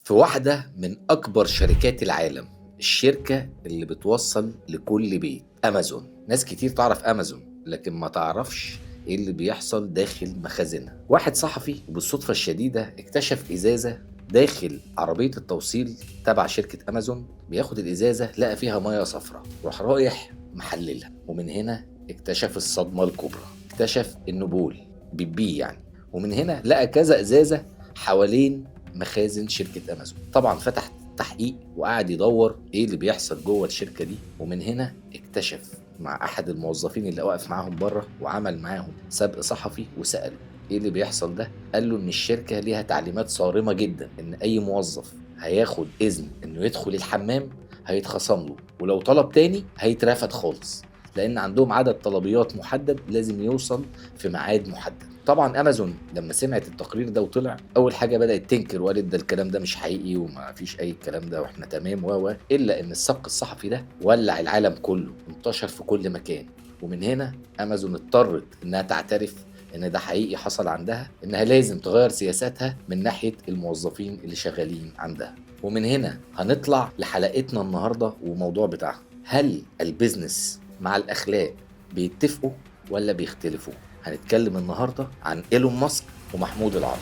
في واحدة من أكبر شركات العالم، الشركة اللي بتوصل لكل بيت، أمازون. ناس كتير تعرف أمازون لكن ما تعرفش إيه اللي بيحصل داخل مخازنها. واحد صحفي وبالصدفة الشديدة اكتشف إزازة داخل عربية التوصيل تبع شركة أمازون. بياخد الإزازة لقى فيها مية صفراء، راح رايح محللها، ومن هنا اكتشف الصدمة الكبرى، اكتشف إنه بول بيبي يعني. ومن هنا لقى كذا إزازة حوالين مخازن شركة أمازون. طبعا فتح تحقيق وقعد يدور إيه اللي بيحصل جوه الشركة دي، ومن هنا اكتشف مع أحد الموظفين اللي واقف معاهم بره وعمل معاهم سبق صحفي وسأله إيه اللي بيحصل ده. قال له إن الشركة ليها تعليمات صارمة جدا إن أي موظف هياخد إذن إنه يدخل الحمام هيتخصم له، ولو طلب تاني هيترفد خالص، لأن عندهم عدد طلبيات محدد لازم يوصل في ميعاد محدد. طبعا أمازون لما سمعت التقرير ده وطلع، أول حاجة بدأت تنكر وقالت ده الكلام ده مش حقيقي وما فيش أي الكلام ده وإحنا تمام و إلا إن السبق الصحفي ده ولع العالم كله، انتشر في كل مكان. ومن هنا أمازون اضطرت إنها تعترف إن ده حقيقي حصل عندها، إنها لازم تغير سياساتها من ناحية الموظفين اللي شغالين عندها. ومن هنا هنطلع لحلقتنا النهاردة وموضوع بتاعها، هل ال business مع الأخلاق بيتفقوا ولا بيختلفوا؟ هنتكلم النهاردة عن إيلون ماسك ومحمود العربي.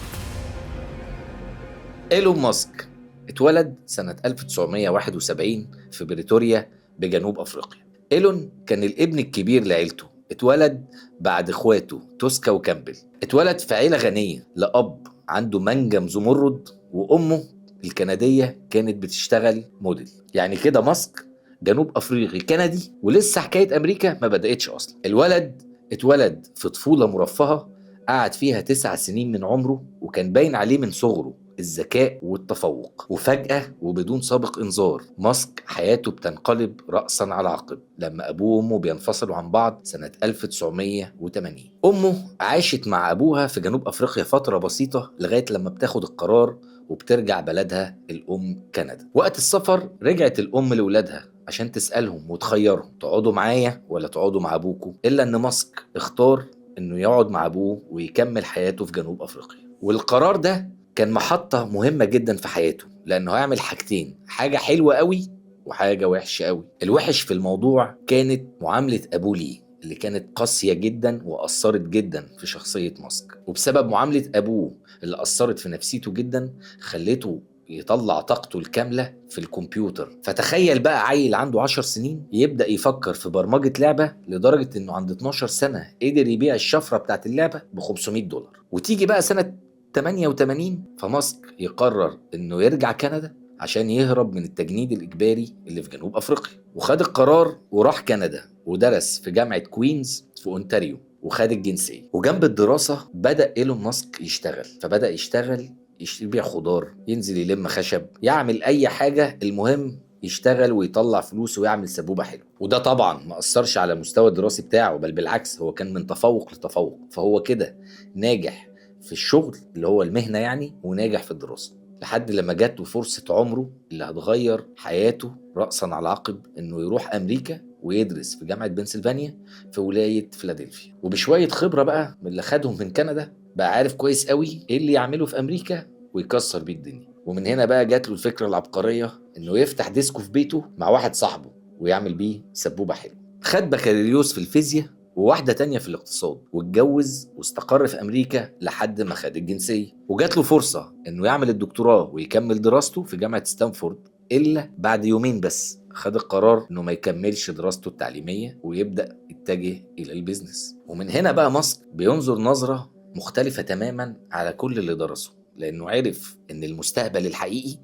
إيلون ماسك اتولد سنة 1971 في بريتوريا بجنوب أفريقيا. إيلون كان الابن الكبير لعيلته، اتولد بعد اخواته توسكا وكامبل. اتولد في عيلة غنية لأب عنده منجم زمرد، وأمه الكندية كانت بتشتغل موديل. يعني كده ماسك جنوب أفريقي كندي، ولسه حكاية أمريكا ما بدأتش أصلا. الولد اتولد في طفولة مرفهة قعد فيها 9 سنين من عمره، وكان باين عليه من صغره الذكاء والتفوق. وفجأة وبدون سابق إنذار ماسك حياته بتنقلب رأسا على عقب لما أبوه وأمه بينفصلوا عن بعض سنة 1980. أمه عاشت مع أبوها في جنوب أفريقيا فترة بسيطة لغاية لما بتاخد القرار وبترجع بلدها الأم كندا. وقت السفر رجعت الأم لولادها عشان تسألهم وتخيرهم، تقعدوا معايا ولا تقعدوا مع أبوكوا؟ إلا أن ماسك اختار أنه يقعد مع أبوه ويكمل حياته في جنوب أفريقيا. والقرار ده كان محطة مهمة جدا في حياته، لأنه هيعمل حاجتين، حاجة حلوة قوي وحاجة وحشة قوي. الوحش في الموضوع كانت معاملة أبوه ليه اللي كانت قاسية جدا وأثرت جدا في شخصية ماسك. وبسبب معاملة أبوه اللي أثرت في نفسيته جدا خلته يطلع طاقته الكاملة في الكمبيوتر. فتخيل بقى عيل عنده 10 سنين يبدأ يفكر في برمجة لعبة، لدرجة انه عند 12 سنة قدر يبيع الشفرة بتاعت اللعبة ب$500. وتيجي بقى سنة 88 فماسك يقرر انه يرجع كندا عشان يهرب من التجنيد الإجباري اللي في جنوب أفريقيا. وخد القرار وراح كندا ودرس في جامعة كوينز في أونتاريو وخد الجنسية. وجنب الدراسة بدأ إيلون ماسك يشتغل، فبدأ يشتغل يبيع خضار، ينزل يلم خشب، يعمل أي حاجة، المهم يشتغل ويطلع فلوس ويعمل سبوبة حلوة. وده طبعا ما أثرش على مستوى الدراسي بتاعه، بل بالعكس هو كان من تفوق لتفوق. فهو كده ناجح في الشغل اللي هو المهنة يعني، وناجح في الدراسة، لحد لما جاته فرصة عمره اللي هتغير حياته رأسا على عقب، إنه يروح أمريكا ويدرس في جامعة بنسلفانيا في ولاية فيلادلفيا. وبشوية خبرة بقى من اللي خدهم من كندا بقى عارف كويس قوي إيه اللي يعمله في أمريكا ويكسر بيه الدنيا. ومن هنا بقى جات له الفكرة العبقرية إنه يفتح ديسكو في بيته مع واحد صاحبه ويعمل بيه سبوبة حلوة. خد بكالوريوس في الفيزياء وواحدة تانية في الاقتصاد، واتجوز واستقر في أمريكا لحد ما خد الجنسية. وجات له فرصة إنه يعمل الدكتوراه ويكمل دراسته في جامعة ستانفورد، إلا بعد يومين بس خد القرار إنه ما يكملش دراسته التعليمية ويبدأ يتجه إلى ال business. ومن هنا بقى ماسك بينظر نظرة مختلفة تماما على كل اللي درسه، لأنه عرف إن المستقبل الحقيقي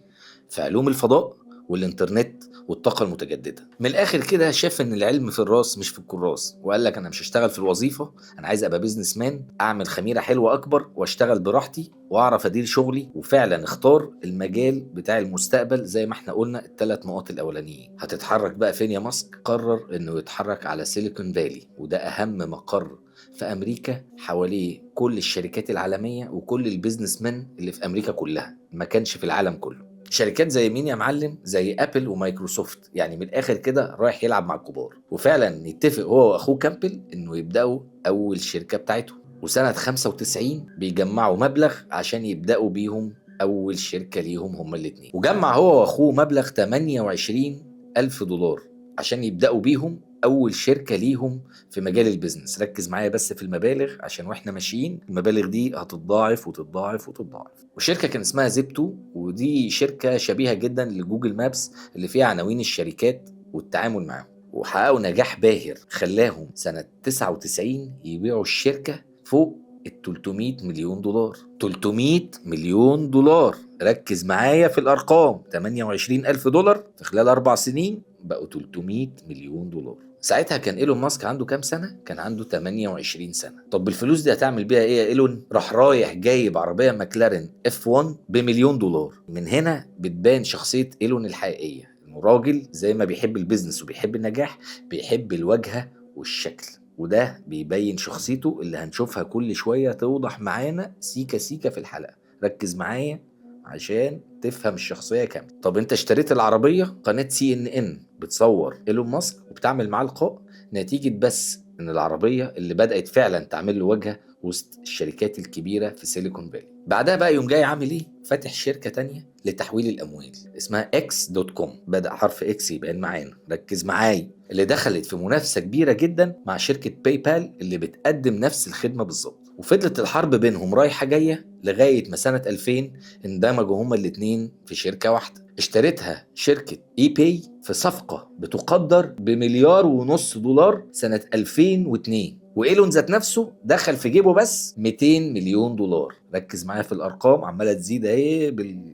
في علوم الفضاء والإنترنت والطاقة المتجددة. من الآخر كده شاف إن العلم في الراس مش في الكراس، وقال لك أنا مش هشتغل في الوظيفة، أنا عايز أبقى businessman، أعمل خميرة حلوة أكبر وأشتغل براحتي وأعرف أدير شغلي. وفعلا اختار المجال بتاع المستقبل زي ما احنا قلنا ال3 نقاط الأولانيين. هتتحرك بقى فين يا ماسك؟ قرر إنه يتحرك على سيليكون فالي، وده أهم مقر في أمريكا، حواليه كل الشركات العالمية وكل ال businessman اللي في أمريكا كلها، ما كانش في العالم كله. شركات زي مين يا معلم؟ زي ابل ومايكروسوفت، يعني من الاخر كده رايح يلعب مع الكبار. وفعلا يتفق هو واخوه كامبل انه يبداوا اول شركه بتاعتهم. وسنه 95 بيجمعوا مبلغ عشان يبداوا بيهم اول شركة ليهم هما الاثنين. وجمع هو واخوه مبلغ 28,000 دولار عشان يبداوا بيهم اول شركة ليهم في مجال ال business. ركز معايا بس في المبالغ عشان واحنا ماشيين المبالغ دي هتتضاعف وتتضاعف وتتضاعف. والشركة كان اسمها Zip2، ودي شركة شبيهه جدا ل Google Maps اللي فيها عناوين الشركات والتعامل معاهم. وحققوا نجاح باهر خلاهم سنة 99 يبيعوا الشركة فوق ال 300 مليون دولار. 300 مليون دولار، ركز معايا في الارقام. 28,000 دولار في خلال 4 سنين بقوا 300 مليون دولار. ساعتها كان ايلون ماسك عنده كام سنة؟ كان عنده 28 سنة. طب الفلوس دي هتعمل بيها ايه يا ايلون؟ راح رايح جايب عربية ماكلارين F1 بمليون دولار. من هنا بتبان شخصية ايلون الحقيقية، انه راجل زي ما بيحب ال business وبيحب النجاح بيحب الواجهة والشكل، وده بيبين شخصيته اللي هنشوفها كل شوية توضح معانا سيكا سيكا في الحلقة. ركز معايا عشان تفهم الشخصية كاملة. طب انت اشتريت العربية، قناة CNN بتصور ايلون ماسك وبتعمل معاه لقاء، نتيجة بس ان العربية اللي بدأت فعلا تعمل له واجهة وسط الشركات الكبيرة في Silicon Valley. بعدها بقى يوم جاي عامل ايه؟ فاتح شركة تانية لتحويل الاموال اسمها X.com، بدأ حرف X يبان معانا، ركز معايا، اللي دخلت في منافسة كبيرة جدا مع شركة PayPal اللي بتقدم نفس الخدمة بالظبط. وفضلت الحرب بينهم رايحة جاية لغاية ما سنة 2000 اندمجوا هما الاتنين في شركة واحدة اشترتها شركة eBay في صفقة بتقدر ب1.5 مليار دولار سنة 2002. وإيلون ذات نفسه دخل في جيبه بس 200 مليون دولار. ركز معايا في الأرقام عمالة تزيد اهي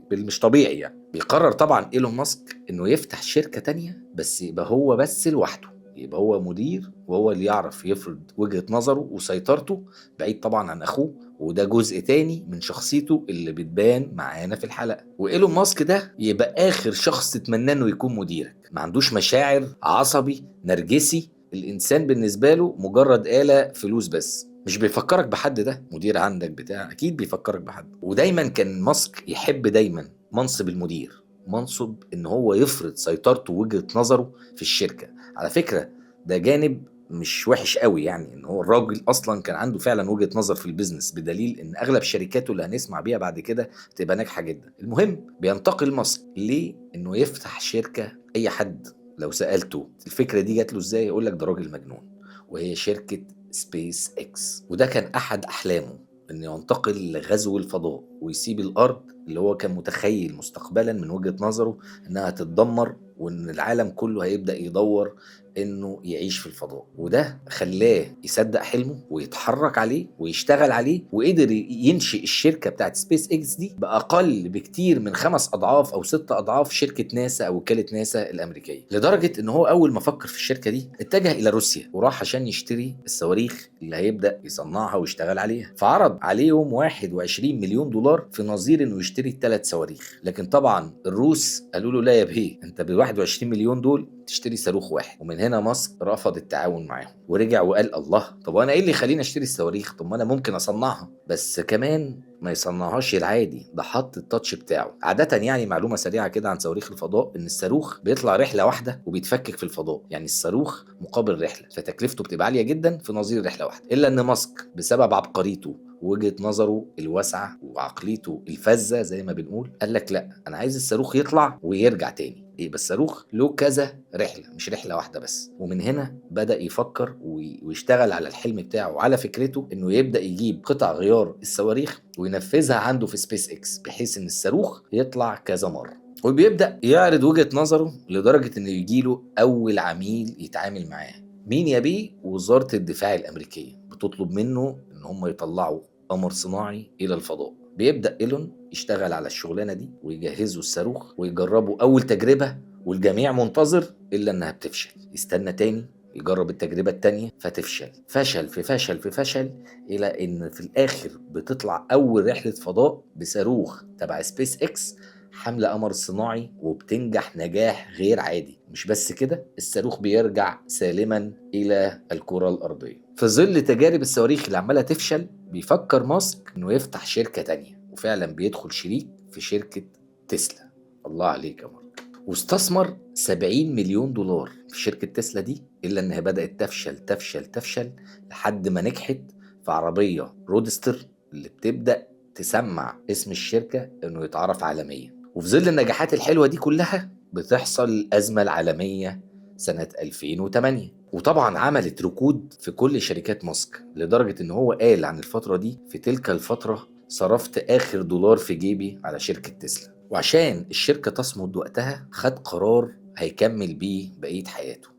بالمش طبيعي يعني. بيقرر طبعا إيلون ماسك إنه يفتح شركة تانية بس يبقى هو بس لوحده، يبقى هو مدير وهو اللي يعرف يفرض وجهة نظره وسيطرته بعيد طبعا عن أخوه، وده جزء تاني من شخصيته اللي بتبان معانا في الحلقة. وإيلون ماسك ده يبقى آخر شخص تتمنى إنه يكون مديرك، ما عندوش مشاعر، عصبي، نرجسي، الإنسان بالنسبة له مجرد آلة فلوس بس، مش بيفكرك بحد. ده مدير عندك بتاع أكيد بيفكرك بحد. ودايما كان ماسك يحب دايما منصب المدير، منصب إن هو يفرض سيطرته ووجهة نظره في الشركة. على فكرة ده جانب مش وحش قوي يعني، ان هو الراجل اصلا كان عنده فعلا وجهة نظر في ال business، بدليل ان اغلب شركاته اللي هنسمع بيها بعد كده تبقى ناجحة جدا. المهم بينتقل ماسك ليه انه يفتح شركة. اي حد لو سألته الفكرة دي جات له ازاي يقول لك ده راجل مجنون، وهي شركة سبيس اكس. وده كان احد احلامه، انه ينتقل لغزو الفضاء ويسيب الارض اللي هو كان متخيل مستقبلا من وجهة نظره انها تتدمر، وان العالم كله هيبدأ يدور انه يعيش في الفضاء. وده خلاه يصدق حلمه ويتحرك عليه ويشتغل عليه، وقدر ينشئ الشركة بتاعت سبيس اكس دي بأقل بكتير من 5 أضعاف أو 6 أضعاف شركة ناسا أو وكالة ناسا الأمريكية. لدرجة ان هو أول ما فكر في الشركة دي اتجه إلى روسيا وراح عشان يشتري الصواريخ اللي هيبدأ يصنعها ويشتغل عليها. فعرض عليهم 21 مليون دولار في نظير انه يشتري 3 صواريخ، لكن طبعا الروس قالوا له لا يا بيه، انت ب 21 مليون دول تشتري صاروخ واحد. ومن هنا ماسك رفض التعاون معاهم ورجع وقال الله، طب انا ايه اللي يخليني اشتري الصواريخ؟ طب ما انا ممكن اصنعها، بس كمان ما يصنعهاش العادي، ده حط التاتش بتاعه. عادة يعني معلومة سريعة كده عن صواريخ الفضاء، ان الصاروخ بيطلع رحلة واحدة وبيتفكك في الفضاء، يعني الصاروخ مقابل رحلة، فتكلفته بتبقى عالية جدا في نظير رحلة واحدة. الا ان ماسك بسبب عبقريته ووجهة نظره الواسعة وعقليته الفذة زي ما بنقول، قال لك لا، انا عايز الصاروخ يطلع ويرجع تاني، يبقى الصاروخ له كذا رحلة مش رحلة واحدة بس. ومن هنا بدأ يفكر ويشتغل على الحلم بتاعه وعلى فكرته، انه يبدأ يجيب قطع غيار الصواريخ وينفذها عنده في سبيس اكس، بحيث ان الصاروخ يطلع كذا مرة. وبيبدأ يعرض وجهة نظره لدرجة انه يجيله اول عميل يتعامل معاه. مين يا بيه؟ وزارة الدفاع الأمريكية بتطلب منه ان هم يطلعوا قمر صناعي الى الفضاء. بيبدأ إيلون يشتغل على الشغلانة دي ويجهزوا الصاروخ ويجربوا أول تجربة، والجميع منتظر إلا إنها بتفشل. يستنى تاني يجرب التجربة التانية فتفشل، فشل في فشل في فشل، إلى إن في الآخر بتطلع أول رحلة فضاء بصاروخ تبع سبيس إكس حمل قمر صناعي، وبتنجح نجاح غير عادي. مش بس كده، الصاروخ بيرجع سالما إلى الكرة الأرضية. في ظل تجارب الصواريخ اللي عمالة تفشل، بيفكر ماسك إنه يفتح شركة تانية، وفعلا بيدخل شريك في شركة تسلا. الله عليك يا مارك. واستثمر 70 مليون دولار في شركة تسلا دي، إلا إنها بدأت تفشل تفشل تفشل لحد ما نجحت في عربية رودستر اللي بتبدأ تسمع اسم الشركة انه يتعرف عالميا. وفي ظل النجاحات الحلوة دي كلها بتحصل الأزمة العالمية سنة 2008، وطبعا عملت ركود في كل شركات ماسك، لدرجة ان هو قال عن الفترة دي: في تلك الفترة صرفت آخر دولار في جيبي على شركة تسلا. وعشان الشركة تصمد وقتها خد قرار هيكمل بيه بقية حياته،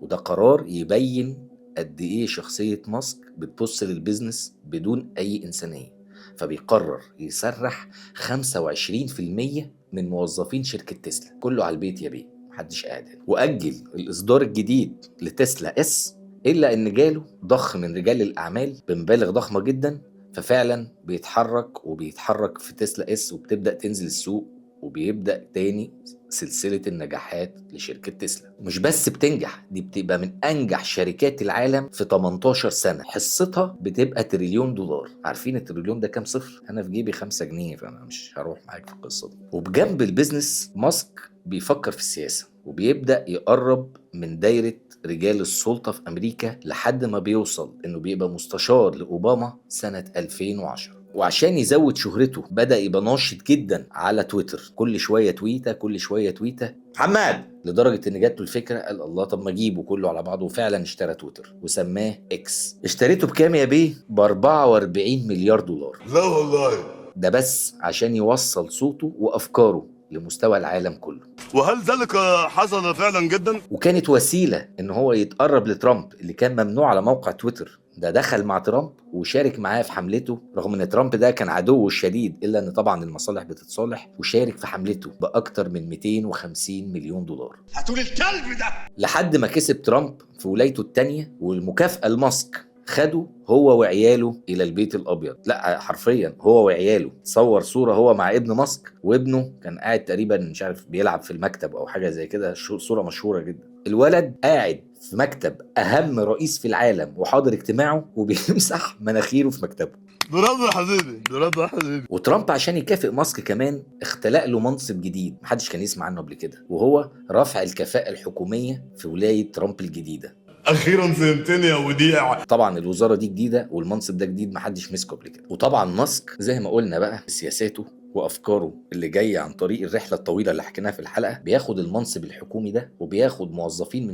وده قرار يبين قد ايه شخصية ماسك بتبص لل business بدون اي انسانية. فبيقرر يسرح 25% من موظفين شركة تسلا، كله على البيت يا بيه، محدش قاعد هنا. وأجل الإصدار الجديد لتسلا S، إلا إن جاله ضخ من رجال الأعمال بمبالغ ضخمة جدا، ففعلا بيتحرك وبيتحرك في تسلا S، وبتبدأ تنزل السوق، وبيبدأ تاني سلسلة النجاحات لشركة تسلا. مش بس بتنجح، دي بتبقى من أنجح شركات العالم في 18 سنة، حصتها بتبقى تريليون دولار. عارفين التريليون ده كام صفر؟ أنا في جيبي 5 جنيه، فأنا مش هروح معاك في القصة دي. وبجنب ال business ماسك بيفكر في السياسة، وبيبدأ يقرب من دايرة رجال السلطة في أمريكا، لحد ما بيوصل إنه بيبقى مستشار لأوباما سنة 2010. وعشان يزود شهرته بدأ يبقى ناشط جدا على تويتر، كل شوية تويتة كل شوية تويتة محمد، لدرجة ان جاته الفكرة قال الله طب ما اجيبه كله على بعضه، وفعلا اشترى تويتر وسماه اكس. اشتريته بكام يا بيه؟ ب 44 مليار دولار. لا والله، ده بس عشان يوصل صوته وافكاره لمستوى العالم كله. وهل ذلك حصل فعلا جدا؟ وكانت وسيلة ان هو يتقرب لترامب اللي كان ممنوع على موقع تويتر. ده دخل مع ترامب وشارك معاه في حملته، رغم ان ترامب ده كان عدوه الشديد، الا ان طبعا المصالح بتتصالح، وشارك في حملته باكتر من 250 مليون دولار. هاتولي الكلب ده! لحد ما كسب ترامب في ولايته الثانية، والمكافأة لماسك خده هو وعياله الى البيت الابيض. لا حرفيا هو وعياله، صور صوره هو مع ابن ماسك، وابنه كان قاعد تقريبا مش عارف بيلعب في المكتب او حاجة زي كده، صوره مشهورة جدا. الولد قاعد في مكتب اهم رئيس في العالم وحاضر اجتماعه وبيمسح مناخيره في مكتبه. برافو يا حبيبي، برافو يا حبيبي. وترامب عشان يكافئ ماسك كمان اختلق له منصب جديد محدش كان يسمع عنه قبل كده، وهو رفع الكفاءة الحكومية في ولاية ترامب الجديدة. اخيرا فهمتني يا وديع. طبعا الوزارة دي جديدة والمنصب ده جديد محدش مسكه قبل كده. وطبعا ماسك زي ما قلنا بقى سياساته وافكاره اللي جاية عن طريق الرحلة الطويلة اللي حكيناها في الحلقة، بياخد المنصب الحكومي ده وبياخد موظفين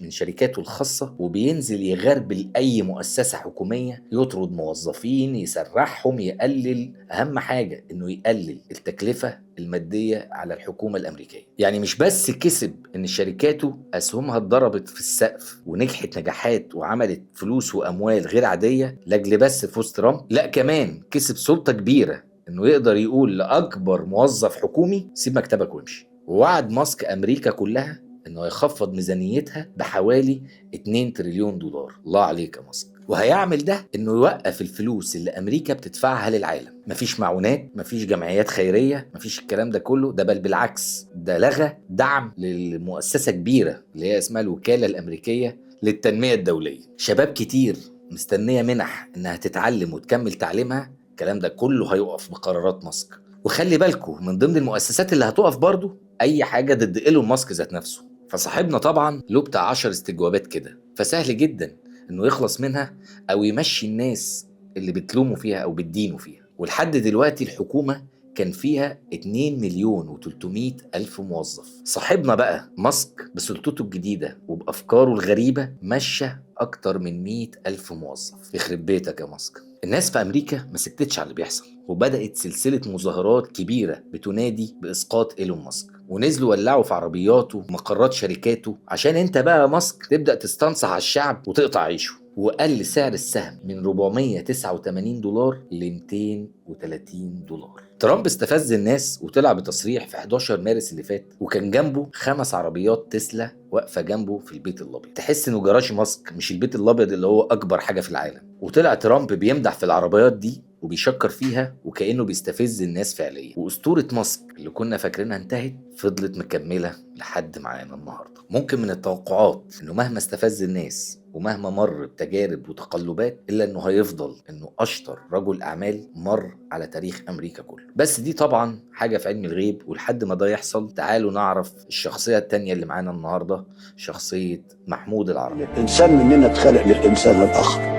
من شركاته الخاصة، وبينزل يغربل اي مؤسسة حكومية، يطرد موظفين، يسرحهم، يقلل، اهم حاجة انه يقلل التكلفة المادية على الحكومة الامريكية. يعني مش بس كسب ان شركاته اسهمها اتضربت في السقف ونجحت نجاحات وعملت فلوس واموال غير عادية لاجل بس فوز ترامب، لا كمان كسب سلطة كبيرة انه يقدر يقول لاكبر موظف حكومي سيب مكتبك وامشي. ووعد ماسك امريكا كلها انه هيخفض ميزانيتها بحوالي 2 تريليون دولار. الله عليك يا ماسك. وهيعمل ده انه يوقف الفلوس اللي امريكا بتدفعها للعالم، مفيش معونات، مفيش جمعيات خيرية، مفيش الكلام ده كله، ده بل بالعكس ده لغى دعم للمؤسسه كبيرة اللي هي اسمها الوكالة الامريكية للتنمية الدولية. شباب كتير مستنيه منح انها تتعلم وتكمل تعليمها، الكلام ده كله هيقف بقرارات ماسك. وخلي بالكم من ضمن المؤسسات اللي هتقف برضو اي حاجة ضد ايلون ماسك ذات نفسه. فصاحبنا طبعا له بتاع 10 استجوابات كده، فسهل جدا انه يخلص منها او يمشي الناس اللي بتلوموا فيها او بتدينوا فيها. ولحد دلوقتي الحكومة كان فيها 2,300,000 موظف. صاحبنا بقى ماسك بسلطته الجديدة وبأفكاره الغريبة مشى أكتر من 100,000 موظف. يخرب بيتك يا ماسك. الناس في أمريكا ما سكتتش على اللي بيحصل، وبدأت سلسلة مظاهرات كبيرة بتنادي بإسقاط إيلون ماسك، ونزلوا ولعوا في عربياته ومقرات شركاته عشان انت بقى ماسك تبدأ تستنصح على الشعب وتقطع عيشه. وقل سعر السهم من 489 دولار ل 230 دولار. ترامب استفز الناس وطلع بتصريح في 11 مارس اللي فات، وكان جنبه 5 عربيات تسلا واقفة جنبه في البيت الابيض. تحس انه جراج ماسك مش البيت الابيض اللي هو اكبر حاجة في العالم. وطلع ترامب بيمدح في العربيات دي وبيشكر فيها وكأنه بيستفز الناس فعليا. وأسطورة ماسك اللي كنا فاكرينها انتهت فضلت مكملة لحد معانا النهاردة. ممكن من التوقعات انه مهما استفز الناس ومهما مر بتجارب وتقلبات الا انه هيفضل انه اشطر رجل اعمال مر على تاريخ امريكا كله. بس دي طبعا حاجة في علم الغيب، ولحد ما ده يحصل تعالوا نعرف الشخصية التانية اللي معانا النهاردة، شخصية محمود العربي. الانسان مننا اتخلق للانسان الاخر.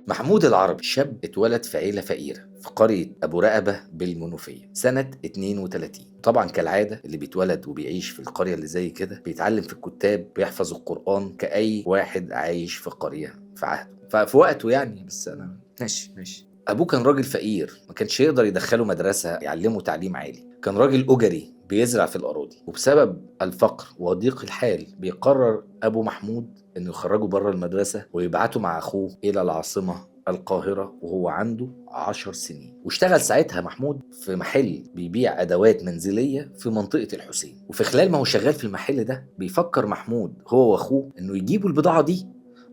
محمود العربي شاب اتولد في عيلة فقيرة في قرية أبو رقبة بالمنوفية سنة 32. طبعا كالعادة اللي بيتولد وبيعيش في القرية اللي زي كده بيتعلم في الكتاب، بيحفظ القرآن كأي واحد عايش في قرية في عهده ففي وقته يعني. بس أنا ماشي. أبوه كان راجل فقير، ما كانش يقدر يدخله مدرسة يعلمه تعليم عالي، كان راجل أجري بيزرع في الأراضي. وبسبب الفقر وضيق الحال بيقرر أبو محمود إنه يخرجه بره المدرسة ويبعته مع أخوه إلى العاصمة القاهرة وهو عنده 10 سنين. واشتغل ساعتها محمود في محل بيبيع أدوات منزلية في منطقة الحسين. وفي خلال ما هو شغال في المحل ده بيفكر محمود هو وأخوه إنه يجيبوا البضاعة دي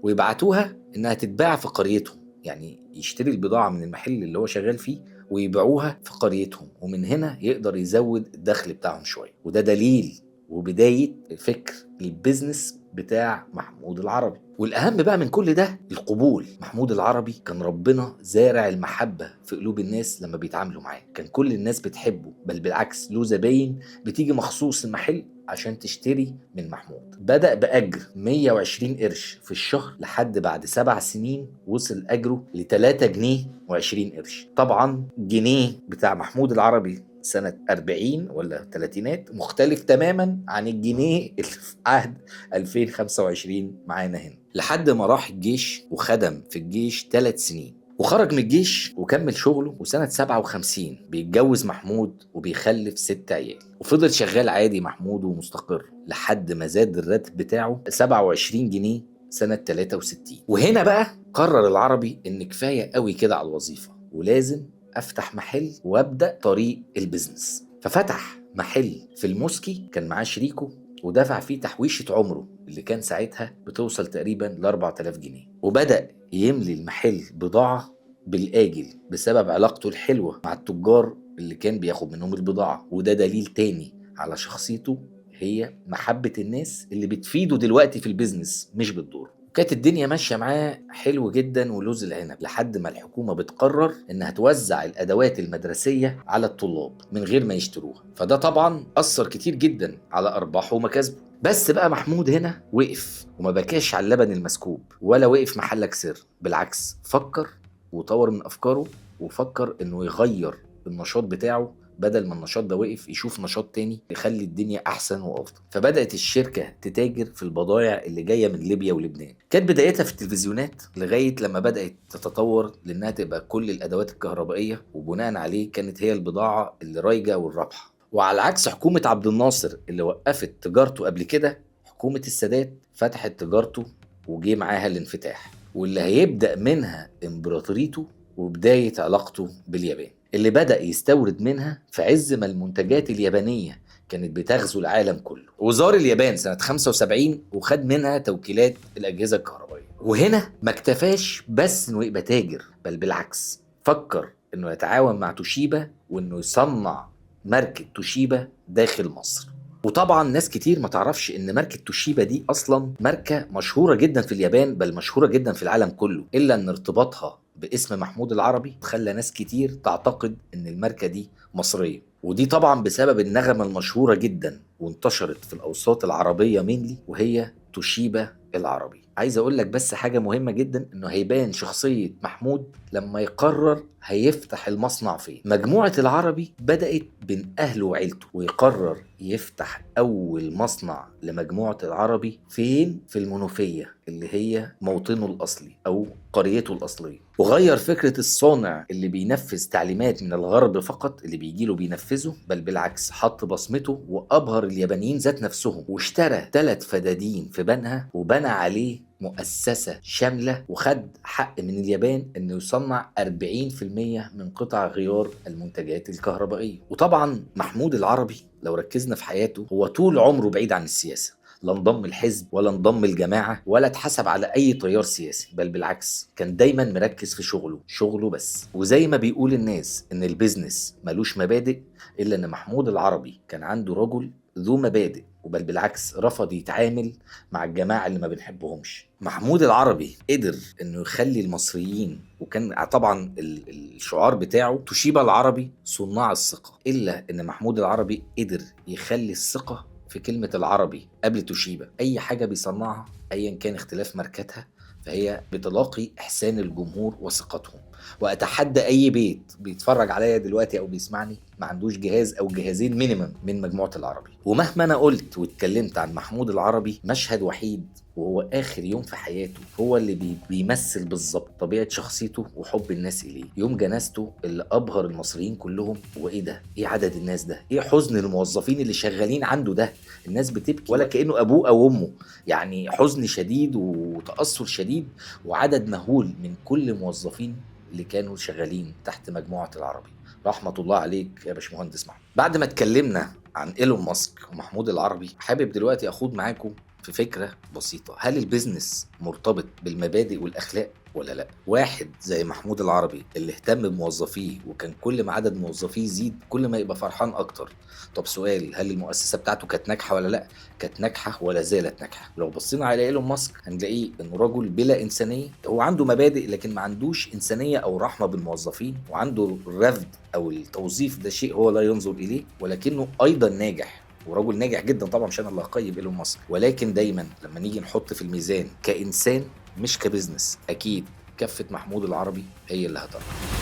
ويبعتوها إنها تتباع في قريتهم، يعني يشتري البضاعة من المحل اللي هو شغال فيه ويبيعوها في قريتهم، ومن هنا يقدر يزود الدخل بتاعهم شوية. وده دليل وبداية فكر ال business بتاع محمود العربي. والأهم بقى من كل ده القبول. محمود العربي كان ربنا زارع المحبة في قلوب الناس لما بيتعاملوا معاه، كان كل الناس بتحبه، بل بالعكس له زباين بتيجي مخصوص المحل عشان تشتري من محمود. بدأ بأجر 120 قرش في الشهر لحد بعد 7 سنين وصل أجره ل 3 جنيه و20 قرش. طبعا جنيه بتاع محمود العربي سنة 40 ولا 30 مختلف تماما عن الجنيه اللي في عهد 2025 معانا هنا. لحد ما راح الجيش وخدم في الجيش 3 سنين وخرج من الجيش وكمل شغله. وسنة 57 بيتجوز محمود وبيخلف 6 عيال، وفضل شغال عادي محمود ومستقر لحد ما زاد الراتب بتاعه 27 جنيه سنة 63. وهنا بقى قرر العربي ان كفاية قوي كده على الوظيفة ولازم افتح محل وابدأ طريق ال business. ففتح محل في الموسكي، كان معاه شريكه ودفع فيه تحويشة عمره اللي كان ساعتها بتوصل تقريبا ل 4000 جنيه، وبدأ يملي المحل بضاعة بالآجل بسبب علاقته الحلوة مع التجار اللي كان بياخد منهم البضاعة. وده دليل تاني على شخصيته، هي محبة الناس اللي بتفيده دلوقتي في ال business مش بتضره. كانت الدنيا ماشية معاه حلو جدا ولوز العنب، لحد ما الحكومة بتقرر انها توزع الادوات المدرسية على الطلاب من غير ما يشتروها، فده طبعا اثر كتير جدا على ارباحه ومكاسبه. بس بقى محمود هنا وقف وما بكاش على اللبن المسكوب ولا وقف محلك سر، بالعكس فكر وطور من افكاره وفكر انه يغير النشاط بتاعه، بدل ما النشاط ده وقف يشوف نشاط تاني يخلي الدنيا احسن وافضل. فبدات الشركة تتاجر في البضائع اللي جاية من ليبيا ولبنان. كانت بدايتها في التلفزيونات لغاية لما بدات تتطور لانها تبقى كل الادوات الكهربائية، وبناء عليه كانت هي البضاعة اللي رايجه والرابحه. وعلى عكس حكومة عبد الناصر اللي وقفت تجارته قبل كده، حكومة السادات فتحت تجارته وجي معاها الانفتاح، واللي هيبدا منها امبراطوريته وبداية علاقته باليابان اللي بدأ يستورد منها في عز ما المنتجات اليابانية كانت بتغزو العالم كله. وزار اليابان سنة 75 وخد منها توكيلات الأجهزة الكهربائية. وهنا ما اكتفاش بس انه يبقى تاجر، بل بالعكس فكر انه يتعاون مع توشيبا وانه يصنع ماركة توشيبا داخل مصر. وطبعا ناس كتير ما تعرفش ان ماركة توشيبا دي اصلا ماركة مشهورة جدا في اليابان، بل مشهورة جدا في العالم كله، الا ان ارتباطها باسم محمود العربي خلى ناس كتير تعتقد ان الماركة دي مصرية. ودي طبعا بسبب النغمة المشهورة جدا وانتشرت في الاوساط العربية mainly، وهي توشيبا العربي. عايز اقول لك بس حاجة مهمة جدا، انه هيبان شخصية محمود لما يقرر هيفتح المصنع فين. مجموعة العربي بدأت بين اهله وعيلته، ويقرر يفتح اول مصنع لمجموعة العربي فين؟ في المنوفية اللي هي موطنه الاصلي او قريته الاصلية. وغير فكرة الصانع اللي بينفذ تعليمات من الغرب فقط اللي بيجيله بينفذه، بل بالعكس حط بصمته وابهر اليابانيين ذات نفسهم، واشترى 3 فدادين في بنها وبنى عليه مؤسسة شاملة، وخد حق من اليابان انه يصنع 40% من قطع غيار المنتجات الكهربائية. وطبعا محمود العربي لو ركزنا في حياته هو طول عمره بعيد عن السياسة، لا انضم الحزب ولا انضم الجماعة ولا اتحسب على أي تيار سياسي، بل بالعكس كان دايما مركز في شغله، شغله بس. وزي ما بيقول الناس إن ال business ملوش مبادئ، إلا إن محمود العربي كان عنده رجل ذو مبادئ، وبل بالعكس رفض يتعامل مع الجماعة اللي ما بنحبهمش. محمود العربي قدر انه يخلي المصريين، وكان طبعا الشعار بتاعه توشيبا العربي صناع الثقة، إلا ان محمود العربي قدر يخلي الثقة في كلمة العربي قبل توشيبا. أي حاجة بيصنعها أيا كان اختلاف ماركتها فهي بتلاقي احسان الجمهور وثقتهم. واتحدى اي بيت بيتفرج عليا دلوقتي او بيسمعني ما عندوش جهاز او جهازين minimum من مجموعة العربي. ومهما انا قلت واتكلمت عن محمود العربي، مشهد وحيد وهو اخر يوم في حياته هو اللي بيمثل بالظبط طبيعة شخصيته وحب الناس اليه. يوم جنازته اللي ابهر المصريين كلهم. وايه ده؟ ايه عدد الناس ده؟ ايه حزن الموظفين اللي شغالين عنده ده؟ الناس بتبكي ولا كانه ابوه او امه، يعني حزن شديد وتاثر شديد وعدد مهول من كل موظفين اللي كانوا شغالين تحت مجموعة العربي. رحمة الله عليك يا باشمهندس محمود. بعد ما اتكلمنا عن إيلون ماسك ومحمود العربي، حابب دلوقتي أخوض معاكم في فكرة بسيطة. هل ال business مرتبط بالمبادئ والأخلاق ولا لا؟ واحد زي محمود العربي اللي اهتم بموظفيه وكان كل ما عدد موظفيه يزيد كل ما يبقى فرحان اكتر. طب سؤال، هل المؤسسة بتاعته كانت ناجحة ولا لا؟ كانت ناجحة ولا زالت ناجحة. لو بصينا على إيلون ماسك هنلاقيه انه رجل بلا انسانية، هو عنده مبادئ لكن ما عندوش انسانية او رحمة بالموظفين، وعنده الرفض او التوظيف ده شيء هو لا ينظر اليه، ولكنه ايضا ناجح ورجل ناجح جدا. طبعا مش انا اللي هقيم إيلون ماسك، ولكن دايما لما نيجي نحط في الميزان كإنسان مش ك business، اكيد كفة محمود العربي هي اللي هترجح.